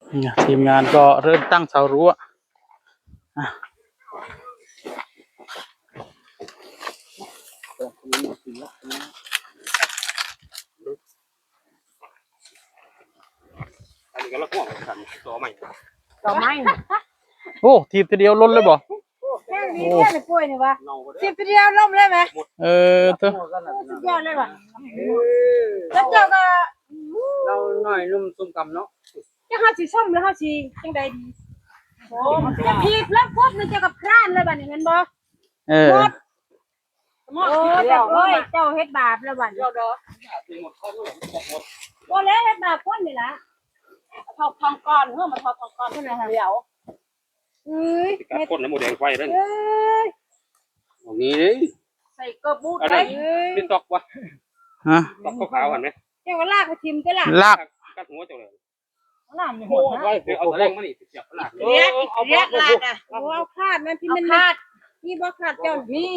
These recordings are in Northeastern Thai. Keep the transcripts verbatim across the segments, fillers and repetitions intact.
เนี่ย ทีมงานก็เริ่มตั้งเสารั้ว อ่ะ อันนี้ก็ละห่วงกันต่อใหม่ ต่อไม้ โอ้ ถีบทีเดียวล้นเลยบ่ แห้งดีแท้เลยป่วยนี่วะ เงาก็ได้ สิบเดียวล้มเลยไหม เออเถอะ โอ้ สุดยอดเลยว่ะ แล้วเจ้าก็ เราหน่อยนุ่มส้มตำเนาะ จะเฮาสิส้มหรือเฮาสิจังใดดี โอ้ จะถีบแล้วปุ๊บมันจะกับคร้านเลยบัดนี้แม่นบ่ เออ หมด โอ้ แบบโอ้ย เจ้าเฮ็ดบาปแล้วบัดนี้ บ่แล้วเฮ็ดบาปคนนี่ล่ะ ทอดทองก่อน เฮ้อ มาทอดทองก่อน เพิ่นน่ะเดี๋ยว เอ้ย สิกัดคนนะหมูแดงไฟนั่น เอ้ย ตรงนี้เลย ใส่กระบุด อันนั้น ได้ เอ้ย นี่ตอกวะ ฮะ ตอกขาวๆ หันไหม เจ้าก็ลากไปทิ่มเด้อล่ะ ลาก กัดหัวเจ้าเลย น้ำนี่โหดนะ โอ้ย เอาตะแลงมานี่เสียบลาก เรียก เรียกลากอ่ะ เอา เอาคาดนั่นที่มัน เอาคาด นี่บ่คาดเจ้า นี่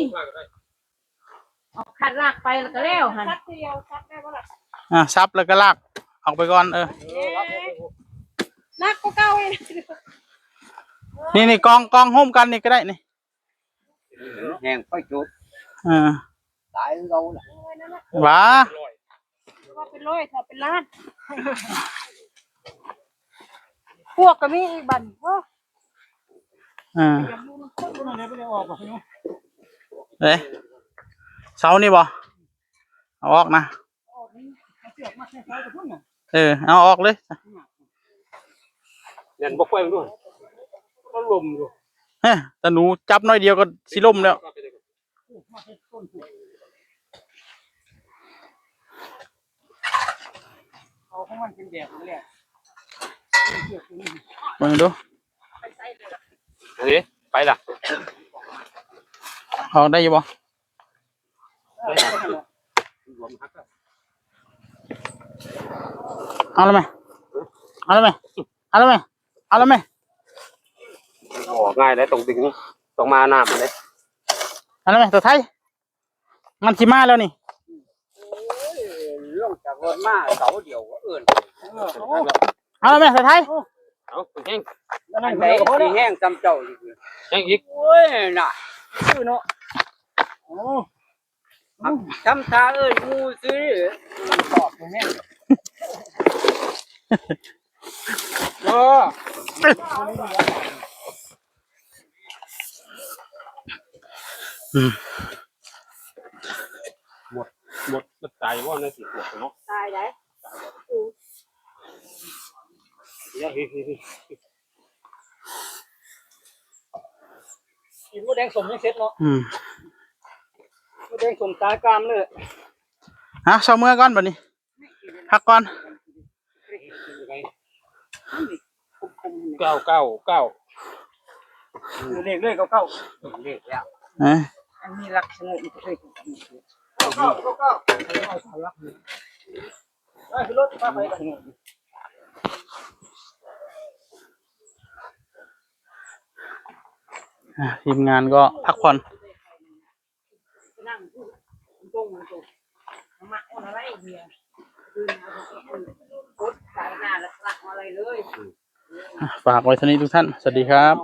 เอาคาดลากไปแล้วก็แล้วหั่น คาดเดียว คาดได้บ่ล่ะ อ่ะ สับแล้วก็ลากออกไปก่อน เออ เอ๊ะ หนักกว่าเก่าอีก นี่ นี่ กอง กองโฮมกันนี่ก็ได้นี่ แห้งค่อยจุด เออ ตายคือเก่าล่ะ ว้า ว่าเป็นร้อย ถ้าเป็นล้าน พวกก็มีอีกบัด โอ้ อ่า เอ้ย เสานี่บ่ เอาออกนะ เออ เอาออกเลย เล่นบ่ค่อยมันด้วย มันลมอยู่ เฮ้ย แต่หนูจับน้อยเดียวก็สิล่มแล้ว เอาของมันเป็นแบบนี้แหละ เบิ่งดู อันนี้ไปล่ะ เอาได้อยู่บ่ เอาแล้วไหม เอาแล้วไหม เอาแล้วไหม เอาแล้วไหม ออกง่ายเลย ต้องดึง ต้องมาน้ำเลย เอาแล้วไหม ตัวไทย มันสิมาแล้วนี่ โอ้ย ลงจากรถมาเสาเดียวก็เอิ้น เอาแล้วไหม ตัวไทย เอาแห้ง อันไหนสิแห้งจำเจ้าอีก แห้งอีก โอ้ย น่ะ คือเนาะ โอ้ ทำท่าเอิ้นหมู่ซื่อ ตอบบ่แม่น เออ อืม หมด หมด มันตายว่าในสิบขวบเนาะ ตายได้ อืม เดี๋ยว เฮ้ย เฮ้ย เฮ้ย กินมดแดงส้มยังเสร็จเนาะ อืม มดแดงส้มตายกามเลย ฮะ เซาเมือก่อนบัดนี้ พักก่อน เก้าเก้าเก้า เลขเลยเก้าเก้า เลขแล้ว เอ้ย อันนี้ลักษณะอีกเลย เก้าเก้าเก้าเก้า เอาสามหลักเลย ได้ขึ้นรถพาไปกัน อ่ะ ทีมงานก็พักผ่อน อ่ะ ฝากไว้เท่านี้ทุกท่าน สวัสดีครับ